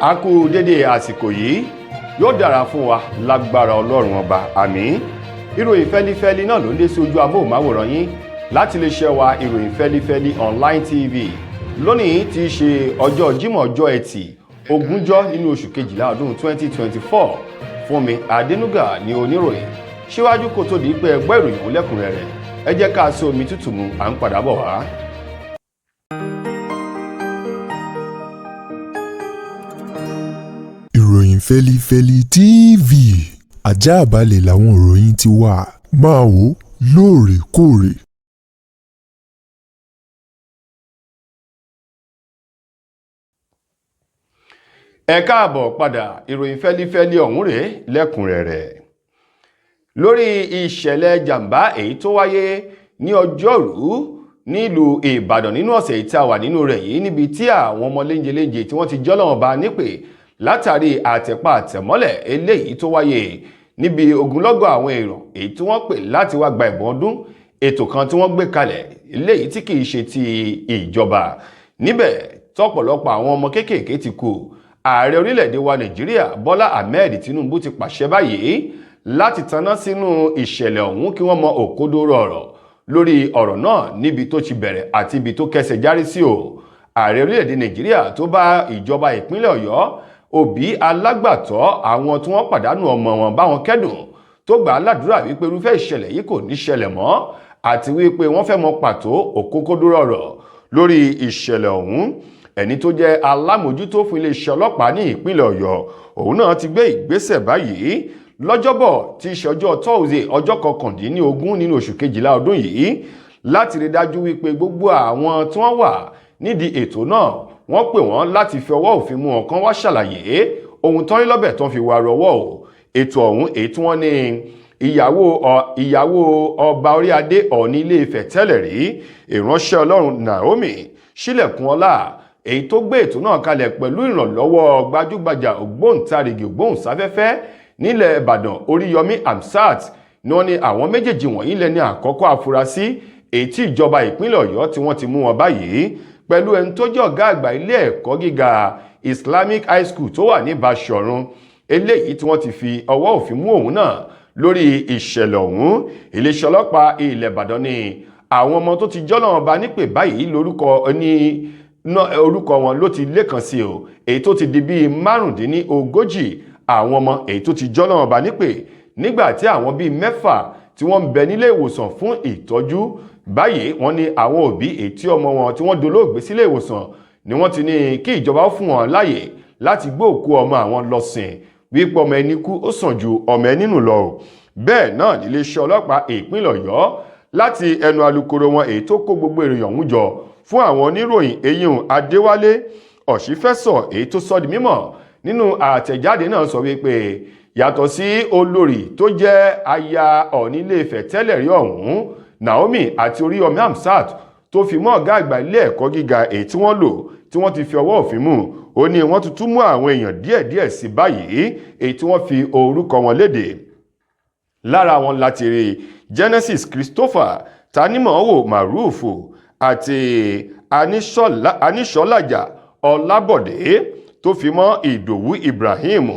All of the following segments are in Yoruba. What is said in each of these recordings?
A kú dédé àsìkò yìí, yóò dára fún wa lágbára Ọlọ́run Ọba, àmín. Ìròyìn fẹ́lifẹ́li náà ló ń dé sí ojú amóhùnmáwòrán yín láti lè ṣe wa Ìròyìn Fẹ́lifẹ́li Online TV. Lónìí tí í ṣe ọjọ́ Jímọ̀, ọjọ́ Ẹtì, 20 nínú oṣù kejìlá ọdún 2024. Fúnmi Adénúgà ní oníròyìn. Síwájú kó tó di pé ẹ gbọ́ ìròyìn ọ̀hún lẹ́kùnrẹ́rẹ́, ẹ jẹ́ ká sí omi tútù mu, à ń padà bọ̀ wá. Ìròyìn Fẹ́lifẹ́li TV, ajáàbalẹ̀ làwọn ìròyìn ti wà, máa wò lóòrèkóòrè. Ẹ káàbọ̀ padà. Ìròyìn fẹ́lifẹ́li ọ̀hún rèé lẹ́kùnrẹ́rẹ́. Lórí ìṣẹ̀lẹ̀ jàǹbá èyí tó wáyé ní ọjọ́rú nílùú Ìbàdàn nínú ọ̀sẹ̀ tí a wà nínú rẹ̀ yìí, níbi tí àwọn ọmọ léńjeléńje tí wọ́n ti jọ́lọ́wọ́n bá nípè látàrí àtẹ̀pá àtẹ̀mọ́lẹ̀ eléyìí tó wáyé níbi ogunlọ́gọ̀ àwọn èrò èyí tí wọ́n pè láti wá gba ẹ̀bùn ọdún, ètò kan tí wọ́n gbé kalẹ̀ eléyìí tí kìí ṣe ti ìjọba, níbẹ̀ tọ́pọ̀lọpọ̀ àwọn ọmọ kéékèèké ti kú. Ààrẹ orílẹ̀-èdè wa Nàìjíríà, Bọ́lá Ahmed Tinubu, ti pàṣẹ báyìí láti taná sínú ìṣẹ̀lẹ̀ ọ̀hún, kí wọ́n mọ òkodoro ọ̀rọ̀ lórí ọ̀rọ̀ náà, níbi tó ti bẹ̀rẹ̀ àti ibi tó kẹsẹ̀ járí sí o. Ààrẹ orílẹ̀-èdè Nàìjíríà tó bá ìjọba ìpínlẹ̀ Ọ̀yọ́, òbí, alágbàtọ́ àwọn tí wọ́n pàdánù ọmọ wọn báwọn kẹ́dùn, tó gbà á ládùúrà wípé irúfẹ́ ìṣẹ̀lẹ̀ yìí kò ní ṣẹlẹ̀ mọ́, àti wípé wọ́n fẹ́ mọ pàtó òkókódúró ọ̀rọ̀ lórí ìṣẹ̀lẹ̀ ọ̀hún. Ẹni tó jẹ́ alámòjútó fún iléeṣẹ́ ọlọ́pàá ní ìpínlẹ̀ Ọ̀yọ́, òun náà ti gbé ìgbésẹ̀ báyìí. Lọ́jọ́bọ̀ tí í ṣe ọjọ́ Thursday, ọjọ́ 19 nínú oṣù kejìlá ọdún yìí, láti rí dájú wípé gbogbo àwọn tí wọ́n wà nídìí ètò náà, wọ́n pè wọ́n láti fi ọwọ́ òfin mú wọn, kán wá ṣàlàyé ohun tán rí lọ́bẹ̀ tán fi wá rọwọ́ o. Ètò ọ̀hún èyí tí wọ́n ní ìyàwó ọba orí adé Ọ̀ọ̀ni Ilé Ifẹ̀ tẹ́lẹ̀ rí, ìránṣẹ́ Ọlọ́run Naomi Sílẹ̀kùnọlá, èyí tó gbé ètò náà kalẹ̀ pẹ̀lú ìrànlọ́wọ́ gbajúgbajà ògbóǹtarìgì ògbóǹsáfẹ́fẹ́ nílẹ̀ Ìbàdàn, Oríyọmí Hamzat, ni wọ́n ní àwọn méjèèjì wọ̀nyí lẹ́ni àkọ́kọ́ afurasí èyí tí ìjọba ìpínlẹ̀ Ọ̀yọ́ tí wọ́n ti mú wọn báyìí, pẹ̀lú ẹni tó jẹ́ ọ̀gá àgbà ilé ẹ̀kọ́ gíga Islamic High School tó wà ní Báṣọ̀run, eléyìí tí wọ́n ti fi ọwọ́ òfin mú òun náà lórí ìṣẹ̀lẹ̀ ọ̀hún. Iléeṣẹ́ ọlọ́pàá ilẹ̀ Ìbàdàn ní àwọn ọmọ tó ti jọ́lọ́wọ́n ba nípè báyìí, lórúkọ ní orúkọ wọn ló ti lékan sí o, èyí tó ti di bíi 35 àwọn ọmọ èyí tó ti jọ́lọ́wọ́n ba nípè, nígbà tí àwọn bíi 6 tí wọ́n ń bẹ nílé ìwòsàn fún ìtọ́jú báyìí. Wọ́n ní àwọn òbí èyí tí ọmọ wọn tí wọ́n dolóògbé sílé ìwòsàn ni wọ́n ti ní kí ìjọba fún wọn láàyè láti gbé òkú ọmọ àwọn lọ sìn, wípé ọmọ ẹni kú ó sàn ju ọmọ ẹni nù lọ o. Bẹ́ẹ̀ náà níléeṣẹ́ ọlọ́pàá ìpínlẹ̀ Ọ̀yọ́, láti ẹnu alukoro wọn èyí tó kó gbogbo ìròyìn ọ̀hún jọ fún àwọn oníròyìn, eyín Adéwálé Ọ̀ṣífẹ́sọ̀, èyí tó sọ di mímọ̀ nínú àtẹ̀jáde náà, sọ wípé yàtọ̀ sí olórí tó jẹ́ aya Ọ̀ọ̀ni Ilé Ifẹ̀ tẹ́lẹ̀ rí ọ̀hún, Naomi, àti Oríyọmí Hamzat, tó fi mọ́ ọ̀gá àgbà ilé ẹ̀kọ́ gíga èyí tí wọ́n lò tí wọ́n ti fi ọwọ́ òfin mú, ó ní wọ́n tuntun mú àwọn èèyàn díẹ̀díẹ̀ sí báyìí èyí tí wọ́n fi orúkọ wọn léde. Lára wọn láti rí Genesis Christopher Tanimọ̀wò Marufu àti Aníṣọ́lájà Ọlábọ̀dé, tó fi mọ́ Ìdòwú Ibrahim,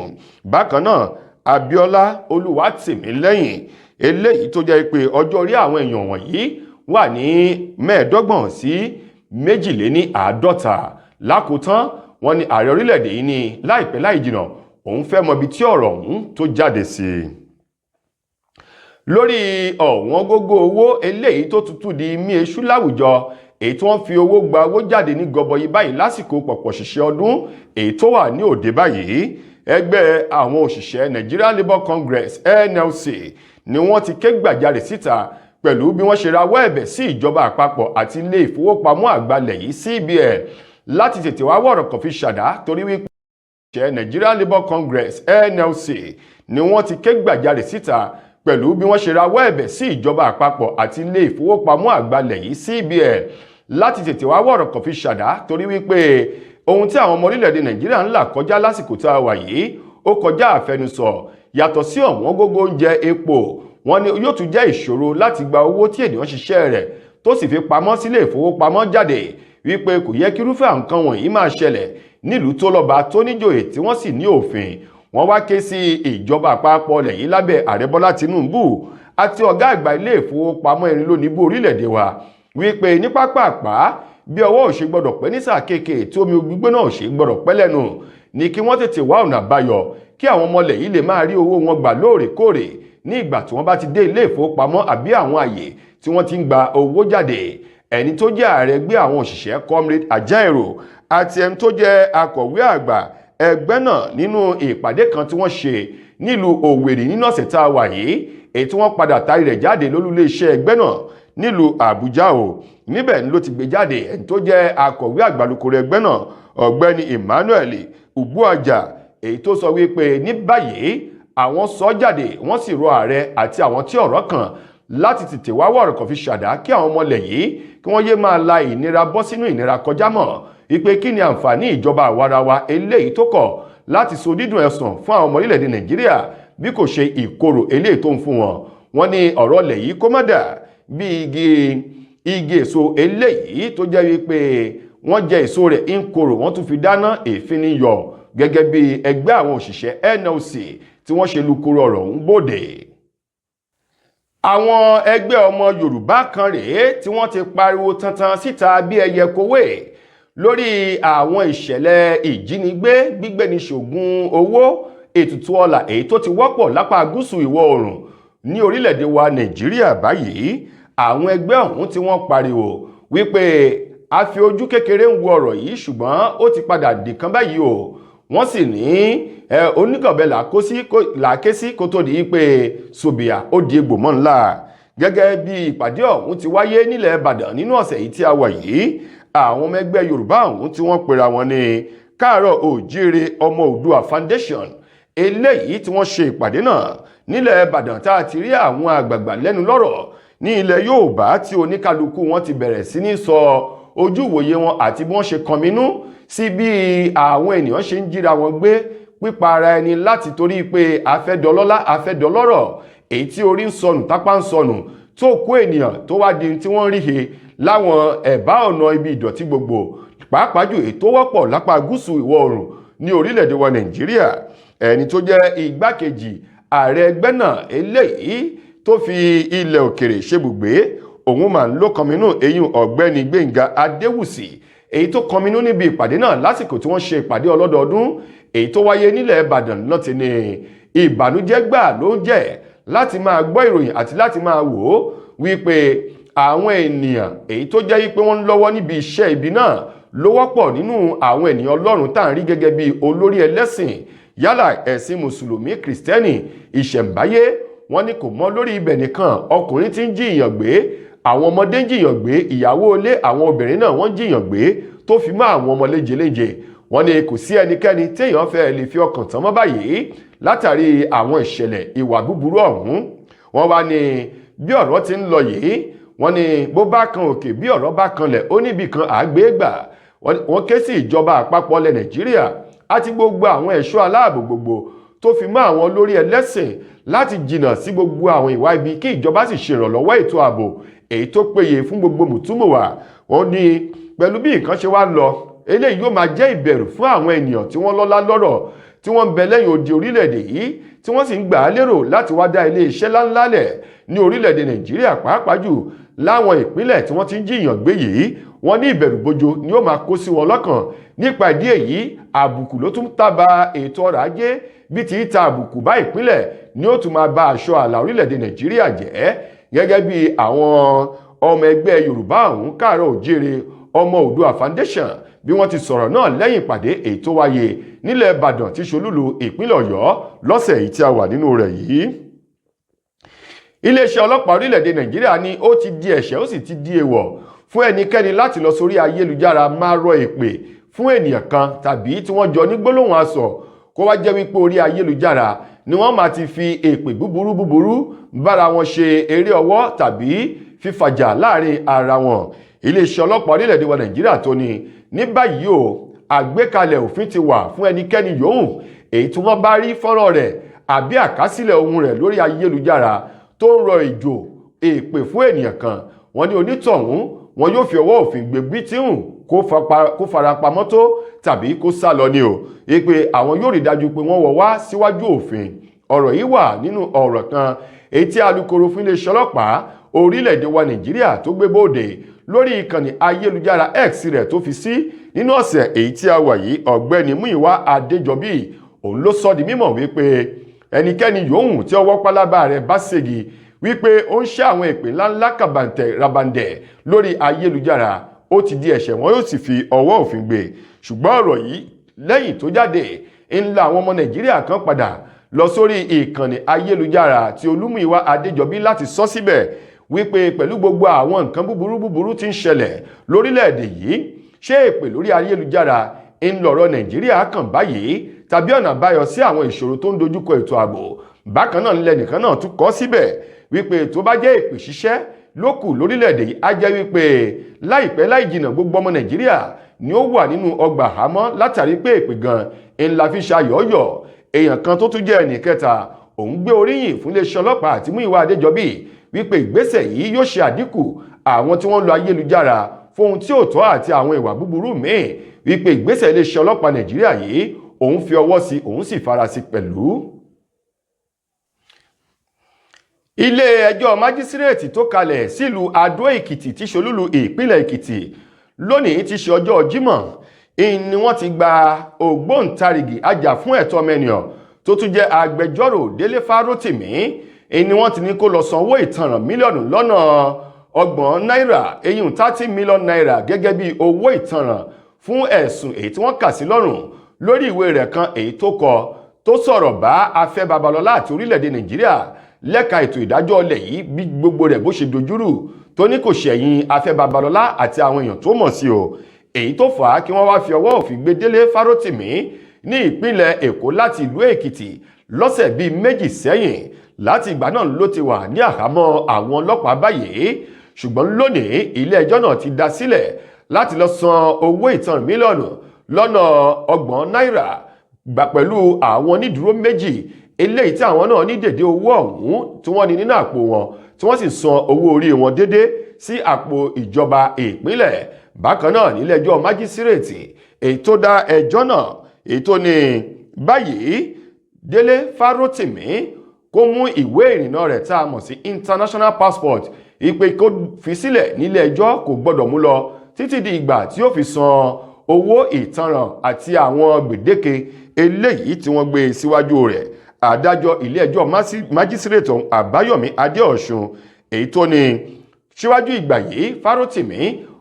bákan náà Abíọ́lá Olúwatìmílẹ́yìn, eléyìí tó jẹ́ pé ọjọ́ orí àwọn èèyàn wọ̀nyí wà ní 25 sí 52. Lákòótán, wọ́n ní ààrẹ orílẹ̀-èdè yìí ní láìpẹ́ láì jìnà, òun fẹ́ mọ ibi tí ọ̀rọ̀ ọ̀hún tó jáde sí. Lórí ọ̀wọ́n gógó owó eléyìí tó tutù di mí eṣú láwùjọ, èyí tí wọ́n fi owó gba owó jáde ní gọbọi báyìí lásìkò pọ̀pọ̀ ṣìṣẹ́ ọdún èyí tó wà ní òde báyìí, ẹgbẹ́ àwọn òṣìṣẹ́ Nigeria Labour Congress, NLC, ni wọ́n ti ké gbàjarè síta pẹ̀lú bí wọ́n ṣe rawọ́ ẹ̀bẹ̀ sí ìjọba àpapọ̀ àti ilé ìfowópamọ́ àgbàlẹ̀ yìí, CBN, láti tètè wá wọ̀rọ̀ kàn fi ṣàdá, torí wípé òṣìṣẹ́ Nigeria Labour Congress, NLC, ni wọ́n ti ké gbàjarè síta pẹ̀lú bí wọ́n ṣe rawọ́ ẹ̀bẹ̀ sí ìjọba àpapọ̀ àti ilé ìfowópamọ́ àgbàlẹ̀ yìí, CBN, láti tètè wá wọ̀rọ̀ kàn fi ṣàdá, torí wípé ohun tí àwọn ọmọ orílẹ̀-èdè Nàìjíríà ń là kọjá lásìkò tá a wà yìí, ó kọjá àfẹnusọ. Yàtọ̀ sí ọ̀wọ́n gógó oúnjẹ, epo, wọ́n ní yóò tún jẹ́ ìṣòro láti gba owó tí ènìyàn ṣiṣẹ́ rẹ̀ tó sì fi pamọ́ sílé ìfowópamọ́ jáde. Wípé kò yẹ kí irúfẹ́ nǹkan wọ̀nyí máa ṣẹlẹ̀ nílùú tó lọ́ba, tó níjòyè, tí wọ́n sì ní òfin. Wọ́n wá ké sí ìjọba àpapọ̀ ilẹ̀ yìí lábẹ́ Ààrẹ Bọ́lá Tinubu àti ọ̀gá àgbà ilé ìfowópamọ́ erin lónìí orílẹ̀-èdè wa wípé ní pápápá, bí ọwọ́ ò ṣe gbọ́dọ̀ pẹ́ ní sáà kéèké, tí omi gbígbóná ò ṣe gbọ́dọ̀ pẹ́ lẹ́nu, ní kí wọ́n tètè wá ọ̀nà àbáyọ kí àwọn ọmọlẹ̀ yìí lè máa rí owó wọn gbà lóòrèkóòrè ní ìgbà tí wọ́n bá ti dé ilé ìfowópamọ́ àbí àwọn àyè tí wọ́n ti ń gba owó jáde. Ẹni tó jẹ́ ààrẹ ẹgbẹ́ àwọn òṣìṣẹ́, Comrade Ajaero, àti ẹni tó jẹ́ akọ̀wé àgbà ẹgbẹ́ náà, nínú ìpàdé kan tí wọ́n ṣe nílùú Òwèrì nínú ọ̀sẹ̀ tá a wà yìí, èyí tí wọ́n padà tarí rẹ̀ jáde lólúlé iṣẹ́ ẹgbẹ́ náà nílùú Àbújá o, níbẹ̀ ló ti gbé jáde. Ẹni tó jẹ́ akọ̀wé àgbà alukoro ẹgbẹ́ náà, Ọ̀gbẹ́ni Emmanuel Ugbuaja, èyí tó sọ wípé ní báyìí àwọn sọ jáde, wọ́n sì rọ ààrẹ àti àwọn tí ọ̀rọ̀ kàn láti tètè wá wọ̀rọ̀ kàn fi ṣàdá kí àwọn ọmọlẹ̀ yìí kí wọ́n yé máa la ìnira bọ́ sínú ìnira kọjá mọ́. Wípé kí ni àǹfààní ìjọba àwarawa eléyìí tó kọ̀ láti so dídùn ẹ̀sùn fún àwọn ọmọ orílẹ̀-èdè Nàìjíríà bí kò ṣe ìkorò eléyìí tó ń fún wọn? Wọ́n ní ọ̀rọ̀ lẹ̀ yìí kó má dà bí igi èso eléyìí tó jẹ́ wípé wọ́n jẹ èso rẹ̀ ń korò, wọ́n tún fi dáná, èéfín ní yọ, gẹ́gẹ́ bí ẹgbẹ́ àwọn òṣìṣẹ́ NLC tí wọ́n ṣe lukoro ọ̀rọ̀ ń bòde. Àwọn ẹgbẹ́ ọmọ Yorùbá kan rèé tí wọ́n ti pariwo tantan síta bí ẹyẹ kowé lórí àwọn ìṣẹ̀lẹ̀ ìjínigbé, gbígbéni ṣògùn owó, ètùtù ọlà èyí tó ti wọ́pọ̀ lápá gúúsù ìwọ̀ oòrùn ní orílẹ̀-èdè wa Nàìjíríà báyìí. Àwọn ẹgbẹ́ ọ̀hún tí wọ́n pariwo wípé a fi ojú kékeré ń wo ọ̀rọ̀ yìí, ṣùgbọ́n ó ti padà dìkan báyìí o. Wọ́n sì ní oníkànbẹ làáké sí kó tó di pé sobìà ó di egbò mọ́ ńlá. Gẹ́gẹ́ bí ìpàdé ọ̀hún ti wáyé nílẹ̀ Ìbàdàn nínú ọ̀sẹ̀ yìí tí a wà yìí, àwọn ọmọ ẹgbẹ́ Yorùbá ọ̀hún tí wọ́n pera wọn ní Káàárọ̀ Òjíire Ọmọ Oòduà Foundation, eléyìí tí wọ́n ṣe ìpàdé náà nílẹ̀ Ìbàdàn, tá a ti rí àwọn àgbààgbà lẹ́nu lọ́rọ̀ ní ilẹ̀ Yorùbá tí oníkálukú wọn ti bẹ̀rẹ̀ sí ní sọ ojú ìwòye wọn àti bí wọ́n ṣe kọminú sí bí àwọn ènìyàn ṣe ń jíra wọn gbé, pípa ara ẹni láti torí pé afẹ́dọlọ́lá, afẹ́dọlọ́rọ̀, èyí tí orí ń sọnù, tápá ń sọnù, tó kó ènìyàn tó wá di tí wọ́n ń ríhe láwọn ẹ̀bá ọ̀nà ibi ìdọ̀tí gbogbo, pàápàá jù èyí tó wọ́pọ̀ lápá gúúsù ìwọ̀ oòrùn ní orílẹ̀-èdè wa Nàìjíríà. Ẹni tó jẹ́ igbákejì ààrẹ ẹgbẹ́ náà eléyìí tó fi ilẹ̀ òkèrè ṣebùgbé, òun máa ń ló kọminú, eyín Ọ̀gbẹ́ni Gbẹ̀ngà Adéwùsì, èyí tó kọminú níbi ìpàdé náà lásìkò tí wọ́n ṣe ìpàdé ọlọ́dọọdún èyí tó wáyé nílẹ̀ Ìbàdàn náà, ti ní ìbànújẹ́ gbà ló ń jẹ́ láti máa gbọ́ ìròyìn àti láti máa wò ó wípé àwọn ènìyàn èyí tó jẹ́ wípé wọ́n ń lọ́wọ́ níbi iṣẹ́ ibi náà ló wọ́pọ̀ nínú àwọn ènìyàn Ọlọ́run tá à ń rí gẹ́gẹ́ bí olórí ẹlẹ́sìn, yálà ẹ̀sìn Mùsùlùmí, Kìrìsìtẹ́nì, ìṣẹ̀ǹbáyé. Wọ́n ní kò mọ́ lórí ibẹ̀ nìkan, ọkùnrin tí ń jiyàn gbé, àwọn ọmọdé ń jiyàn gbé, ìyàwó ilé, àwọn obìnrin náà wọ́n ń jiyàn gbé, tó fi mọ́ àwọn ọmọ léjeléje. Wọ́n ní kò sí ẹnikẹ́ni téèyàn fẹ́ lè fi ọkàn tán mọ́ báyìí látàrí àwọn ìṣẹ̀lẹ̀ ìwà búburú ọ̀hún. Wọ́n wá ní bí ọ̀rọ̀ ti ń lọ yìí, wọ́n ní bó bá kan òkè, bí ọ̀rọ̀ bá kanlẹ̀, ó níbi kan àgbégbà. Wọ́n ké sí ìjọba àpapọ̀ ilẹ̀ Nàìjíríà àti gbogbo àwọn ẹ̀ṣọ́ aláàbò gbogbo tó fi mọ́ àwọn olórí ẹlẹ́sìn láti jìnnà sí gbogbo àwọn ìwà ibi, kí ìjọba sì ṣèrànlọ́wọ́ ètò ààbò èyí tó péye fún gbogbo mùtúmùwà. Wọ́n ní pẹ̀lú bí nǹkan ṣe wá lọ, eléyìí yóò máa jẹ́ ìbẹ̀rù fún àwọn ènìyàn tí wọ́n lọ́lá lọ́rọ̀ tí wọ́n ń bẹ lẹ́yìn odi orílẹ̀-èdè yìí, tí wọ́n sì ń gbà á lérò láti wá dá ilé iṣẹ́ ńláńlá lẹ̀ ní orílẹ̀-èdè Nàìjíríà, pàápàá jù láwọn ìpínlẹ̀ tí wọ́n ti ń jiyàn gbé yìí. Wọ́n ní ìbẹ̀rùbojo ni ó máa kó sí wọn lọ́kàn. Nípa ìdí èyí, àbùkù ló tún tábà ètò ọrọ̀ ajé, bí ti ta àbùkù bá ìpínlẹ̀ ni ó tún máa ba aṣọ ààlà orílẹ̀-èdè Nàìjíríà jẹ́. Gẹ́gẹ́ bí àwọn ọmọ ẹgbẹ́ Yorùbá ọ̀hún, Káàárọ̀ Òjíire Ọmọ Oòduà Foundation, bí wọ́n ti sọ̀rọ̀ náà lẹ́yìn ìpàdé èyí tó wáyé nílẹ̀ Ìbàdàn tí ṣolúlu ìpínlẹ̀ Ọ̀yọ́ lọ́sẹ̀ yìí tí a wà nínú rẹ̀ yìí. Iléeṣẹ́ ọlọ́pàá orílẹ̀-èdè Nàìjíríà ní ó ti di ẹ̀ṣẹ̀, ó sì ti di èèwọ̀ fún ẹnikẹ́ni láti lọ sórí ayélujára máa rọ èpè fún ènìyàn kan tàbí tí wọ́n jọ ní gbólóhùn asọ̀, kó wá jẹ́ wípé orí ayélujára ni wọ́n máa ti fi èpè búburú búburú bára wọn ṣe eré ọwọ́ tàbí fífàjà láàrin ara wọn. Iléeṣẹ́ ọlọ́pàá orílẹ̀-èdè wa Nàìjíríà tó ní ní báyìí o, àgbékalẹ̀ òfin ti wà fún ẹnikẹ́ni yòówù èyí tí wọ́n bá rí fọ́nrán rẹ̀ àbí àkásílẹ̀ ohun rẹ̀ lórí ayélujára tó ń rọ ìjò èpè fún ènìyàn kan. Wọ́n ní onítọ̀hún Wọn yóò fi ọwọ́ òfin gbé bí tíhùn kó farapamọ́ tó tàbí kó sá lọ ni o, wípé àwọn yóò rí dájú pé wọ́n wọ́ wá síwájú òfin. Ọ̀rọ̀ yìí wà nínú ọ̀rọ̀ kan èyí tí alukoro fún iléeṣẹ́ ọlọ́pàá orílẹ̀-èdè wa Nàìjíríà tó gbé bóde lórí ìkànnì ayélujára X rẹ̀ tó fi sí nínú ọ̀sẹ̀ èyí tí a wà yìí. Ọ̀gbẹ́ni Múyìwá Adéjọbí òun ló sọ di mímọ̀ wípé ẹnikẹ́ni yòówù tí ọwọ́ pálábá rẹ̀ bá ségi wípé ó ń ṣe àwọn èpè ńláńlá kàbàǹtẹ̀ rabandẹ̀ lórí ayélujára, ó ti di ẹ̀ṣẹ̀, wọn yóò sì fi ọwọ́ òfin gbé. Ṣùgbọ́n ọ̀rọ̀ yìí, lẹ́yìn tó jáde, ńlá àwọn ọmọ Nàìjíríà kan padà lọ sórí ìkànnì ayélujára tí Olúmúyìwá Adéjọbí láti sọ síbẹ̀ wípé pẹ̀lú gbogbo àwọn nǹkan búburú búburú tí ń ṣẹlẹ̀ lórílẹ̀‐èdè yìí, ṣé èpè lórí ayélujára ń lọ̀rọ̀ Nàìjíríà kàn báyìí tàbí ọ̀nà àbáyọ sí àwọn ìṣòro tó ń dojúkọ ètò ààbò? Bákan náà ńlẹ̀ nìkan náà tún kọ síbẹ̀ wípé tó bá jẹ́ èpè ṣíṣẹ́ ló kù lórílẹ̀‐èdè yìí, á jẹ́ wípé láìpẹ́ láì jìnnà, gbogbo ọmọ Nàìjíríà ni ó wà nínú ọgbà àhámọ́ látàrí pé èpè gan ńlá fi ṣayọ̀ọ́yọ̀. Èèyàn kan tó tún jẹ́ ẹnì kẹta, òun gbé oríyìn fún iléeṣẹ́ ọlọ́pàá àti Múyìwá Adéjọbí wípé ìgbésẹ̀ yìí yóò ṣe àdínkù àwọn tí wọ́n ń lo ayélujára fún ohun tí ò tọ́ àti àwọn ìwà búburú míì, wípé ìgbésẹ̀ iléeṣẹ́ ọlọ́pàá Nàìjíríà yìí, òun fi ọwọ́ sí, òun sì farasí pẹ̀lú. Ilé ẹjọ́ májísírèètì tó kalẹ̀ sílùú Adó Èkìtì tí ṣolúlu ìpínlẹ̀ Èkìtì, lónìí ti ṣe ọjọ́ Jímọ̀ ni wọ́n ti gba ògbóǹtarìgì ajá fún ẹ̀tọ́ ọmọnìyàn tó tún jẹ́ agbẹjọ́rò Délé Fárótìmí ni wọ́n ti ní kó lọ sanwó ìtanràn mílíọ̀nù lọ́nà 30 náírà, eyín ₦30 million, gẹ́gẹ́ bí owó ìtanràn fún ẹ̀sùn èyí tí wọ́n kà sí lọ́rùn lórí ìwé rẹ̀ kan èyí tó kọ tó sọ̀rọ̀ bá Afẹ́ Babalọ́lá àti orílẹ̀-èdè Nàìjíríà lẹ́ka ètò ìdájọ́ ọlẹ̀ yìí, bí gbogbo rẹ̀ bó ṣe dojúrù, tó ní kò ṣẹ̀yìn Afẹ́ Babalọ́lá àti àwọn èèyàn tó mọ̀ sí o, èyí tó fà á kí wọ́n wá fi ọwọ́ òfin gbé Délé Fárótìmí ní ìpínlẹ̀ Èkó láti ìlú Èkìtì lọ́sẹ̀ bíi 2 sẹ́yìn. Láti ìgbà náà ló ti wà ní àhámọ́ àwọn ọlọ́pàá báyìí. Ṣùgbọ́n lónìí, ilé ẹjọ́ náà ti dá sílẹ̀ láti lọ san owó ìtanràn mílíọ̀nù lọ́nà 30 náírà gbà pẹ̀lú àwọn onídùúró méjì eléyìí tí àwọn náà ní dèdè owó ọ̀hún tí wọ́n ní nínú àpò wọn, tí wọ́n sì san owó orí wọn dédé sí àpò ìjọba ìpínlẹ̀. Bákan náà, nílé ẹjọ́ májísírèètì èyí tó dá ẹjọ́ náà, èyí tó ní báyìí Délé Fárótìmí kó mú ìwé ìrìnnà rẹ̀ tá a mọ̀ sí international passport, ìpè kó fi sílẹ̀ nílé ẹjọ́, kò gbọ́dọ̀ mú lọ títí di ìgbà tí ó fi san owó ìtanràn àti àwọn gbèdéke eléyìí tí wọ́n gbé síwájú rẹ̀. Adájọ́ ilé ẹjọ́ májísírèètì ọ̀hún, Àbáyọ̀mí Adéọ̀sùn, èyí tó ní síwájú ìgbà yìí, Fárótìmí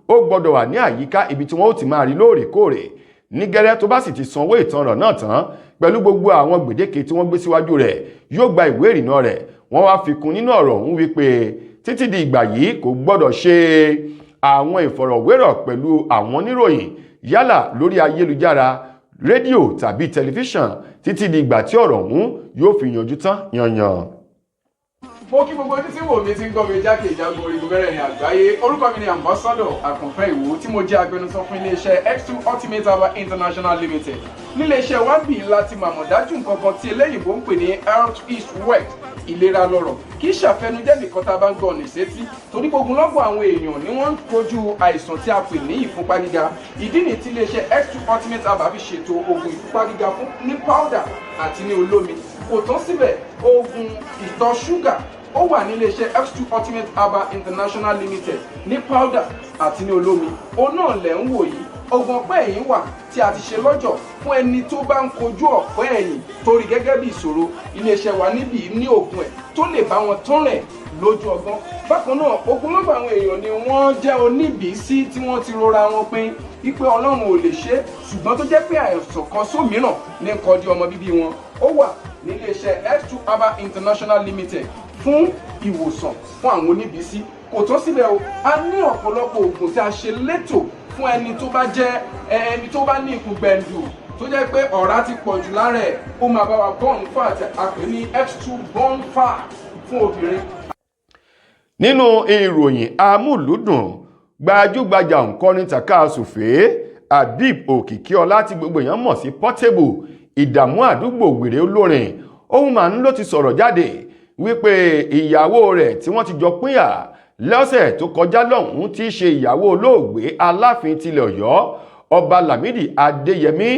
ó gbọ́dọ̀ wà ní àyíká ibi tí wọ́n ó ti máa rí lóòrèkóòrè. Ní gẹ́rẹ́ tó bá sì ti sanwó ìtanràn náà tán pẹ̀lú gbogbo àwọn gbèdéke tí wọ́n gbé síwájú rẹ̀, yóò gba ìwé ìrìnnà rẹ̀. Wọ́n wá fi kún nínú ọ̀rọ̀ ọ̀hún wípé títí di ìgbà yìí, kò gbọ́dọ̀ ṣe àwọn ìfọ̀rọ̀wérọ̀ pẹ̀lú àwọn oníròyìn, yálà lórí ayélujára, rédíò tàbí tẹlifíṣàn, títí di ìgbà tí ọ̀rọ̀ ọ̀hún yóò fi yanjú tán yanyan. Mo kí gbogbo ojú tí wò mí, tí ń gbọ́ mi jákè ìjágo orígun mẹ́rẹ̀ẹ̀rin àgbáyé. Orúkọ mi ni Ambassador Àkànfẹ́ Ìwò, tí mo jẹ́ agbẹnusọ fún iléeṣẹ́ X2 Ultimate Herbal International Limited. Níléeṣẹ́ wa bì láti màmọ̀ dájú nǹkan kan tí eléyìnbó ń pè ní health is wealth, ìlera lọ́rọ̀. Kì í ṣàfẹnujẹ́ nìkan tá a bá ń gbọ́ ọ̀nà sétí, torí gbogbo lọ́gbọ̀n àwọn èèyàn ni wọ́n ń kojú àìsàn tí a pè ní ìfúnpá gíga. Ìdí nìyí tí iléeṣẹ́ X2 Ultimate Herbal fi ṣètò oògùn ìfúnpá gíga fún ní powder àti ní olómi. Kò tán síbẹ̀, oògùn ìtọ̀ ṣúgà ó wà ní iléeṣẹ́ X2 Ultimate Herbal International Limited ní powder àti ní olómi. Òun náà lẹ̀ ń wò yìí. Oògùn ọ̀pẹ́ ẹ̀yìn wà tí a ti ṣe lọ́jọ̀ fún ẹni tó bá ń kojú ọ̀pẹ́ ẹ̀yìn torí gẹ́gẹ́ bí ìṣòro. Iléeṣẹ́ wa níbí ní oògùn ẹ̀ tó lè bá wọn tán rẹ̀ lójú ọgbọ́n. Bákan náà, ogunlọ́gọ̀ àwọn èèyàn ni wọ́n jẹ́ oníbìísí tí wọ́n ti rora wọn pin wípé Ọlọ́run ò lè ṣe é, ṣùgbọ́n tó jẹ́ pé àìsàn kan sómìíràn ní kọjú ọmọ bíbí wọn. Ó wà níléeṣẹ́ X2 Herbal International Limited fún ìwòsàn fún àwọn oníbìísí. Kò tán síbẹ̀ o, a ní ọ̀pọ̀lọpọ̀ oògùn tí a ṣe létò fún ẹni tó bá jẹ́ ẹni tó bá ní ikùn gbẹ̀ǹdù, tó jẹ́ pé ọ̀rá ti pọ̀ jù lára ẹ̀. Ó máa bá wa burn fat, a pè ní X2 burn fat fún obìnrin. Nínú ìròyìn amúlùúdùn, gbajúgbajà òǹkọrin tàkasúfèé Habib Òkìkíọlá, tí gbogbo èèyàn mọ̀ sí Portable, ìdààmú àdúgbò, wèrè olórin òun máa ń ló ti sọ̀rọ̀ jáde wípé ìyàwó rẹ̀ tí wọ́n ti jọ pínyà Lọ́sẹ̀ tó kọjá lọ́hùn-ún, tí í ṣe ìyàwó olóògbé Aláàfin tilẹ̀ Ọ̀yọ́, Ọba Lámìdí Adéyẹmí,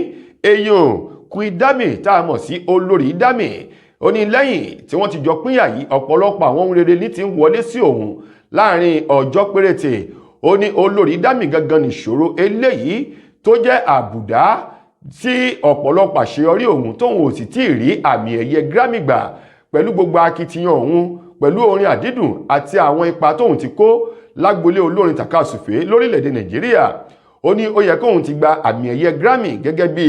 eyín Queen Dami tá a mọ̀ sí Olórí Dami, ó ní lẹ́yìn tí wọ́n ti jọ pínyà yìí, ọ̀pọ̀lọpọ̀ àwọn ohun rere ní ti ń wọlé sí òun láàrin ọjọ́ péréte. Ó ní Olórí Dami gangan nìṣòro eléyìí tó jẹ́ àbùdá sí ọ̀pọ̀lọpọ̀ àṣeyọrí òun, tóun ò sì tí ì rí àmì ẹ̀yẹ Grammy gbà pẹ̀lú gbogbo akitiyan òun, pẹ̀lú orin àdídùn àti àwọn ipa tóun ti kó lágbolé olórin tàkasùfé lórílẹ̀‐èdè Nàìjíríà. Ó ní ó yẹ kóun ti gba àmì ẹ̀yẹ Grammy. Gẹ́gẹ́ bí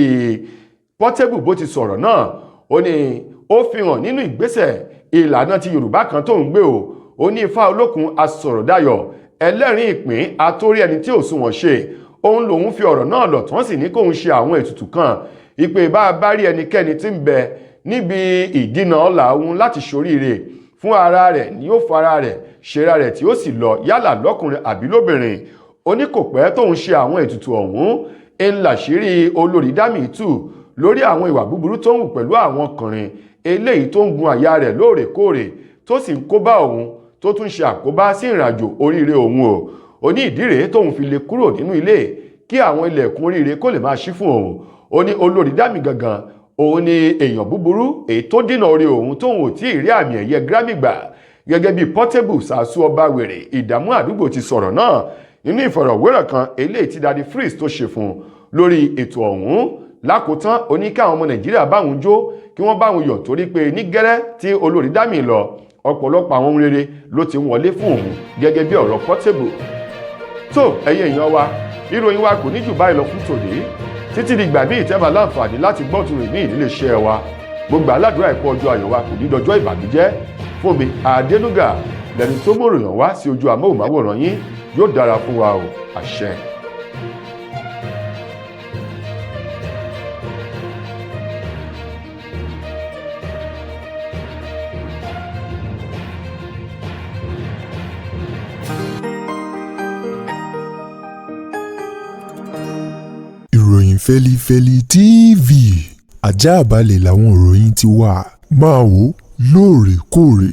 Portable bó ti sọ̀rọ̀ náà, ó ní ó fi hàn nínú ìgbésẹ̀ ìlànà ti Yorùbá kan tó ń gbé o. Ó ní Ifá olókun asọ̀rọ̀dayọ̀, ẹlẹ́rìn ìpín, atórí ẹni tí ò sunwọ̀n ṣe, òun lòun fi ọ̀rọ̀ náà lọ̀ tán, sì ní kóun ṣe àwọn ètùtù kan, ìpè bá a bá rí ẹnikẹ́ni tí ń bẹ níbi ìdínà ọ̀la òun láti ṣoríire fún ara rẹ̀ ni ó fara rẹ̀ ṣera rẹ̀ tí ó sì lọ, yálà lọ́kùnrin àbí lóbìnrin. Ó ní kò pẹ́ tóun ṣe àwọn ètùtù ọ̀hún ń làṣírí Olórí Dami tú lórí àwọn ìwà búburú tó ń hù pẹ̀lú àwọn ọkùnrin eléyìí tó ń gun àyà rẹ̀ lóòrèkóòrè, tó sì ń kóbá òun, tó tún ṣe àkóbá sí ìrìnàjò oríire òun o. Ó ní ìdí rèé tóun fi lè kúrò nínú ilé kí àwọn ilẹ̀kùn oríire kó lè máa ṣí fún òun. Ó ní Olórí Dami gangan òun ni èèyàn búburú èyí tó dínà orí òun tóun ò tí ì rí àmì ẹ̀yẹ Grammy gbà. Gẹ́gẹ́ bí Portable Sàásù Ọba Wèrè Ìdààmú Àdúgbò ti sọ̀rọ̀ náà nínú ìfọ̀rọ̀wérọ̀ kan eléyìí tí Daddy Freeze tó ṣe fún un lórí ètò ọ̀hún. Lákòótán, ó ní káwọn ọmọ Nàìjíríà báwọn jó, kí wọ́n báwọn yọ̀, torí pé ní gẹ́rẹ́ tí Olórí Dami lọ, ọ̀pọ̀lọpọ̀ àwọn ohun rere ló ti ń wọlé fún òun, gẹ́gẹ́ bí ọ̀rọ̀ Portable. Tó, ẹ̀yin èèyàn wa, ìròyìn wa kò ní jù báyìí lọ fún tòní. Títí di ìgbà míì tẹ́ máa láǹfààní láti gbọ́ tún rìn ní ìdílé iṣẹ́ wa, gbogbo aládùúrà ẹ̀kọ́ ọjọ́ ayọ̀ wa kò ní dọjọ́ ìbànújẹ́. Fún mi Adénúgà lẹni tó mọ̀ròyìn wá sí ojú amóhùnmáwòrán yín. Yóò dára fún wa o, àṣẹ. Ìròyìn Fẹ́lifẹ́li TV, ajáàbalẹ̀ làwọn ìròyìn ti wà. Máa wò lóòrèkóòrè.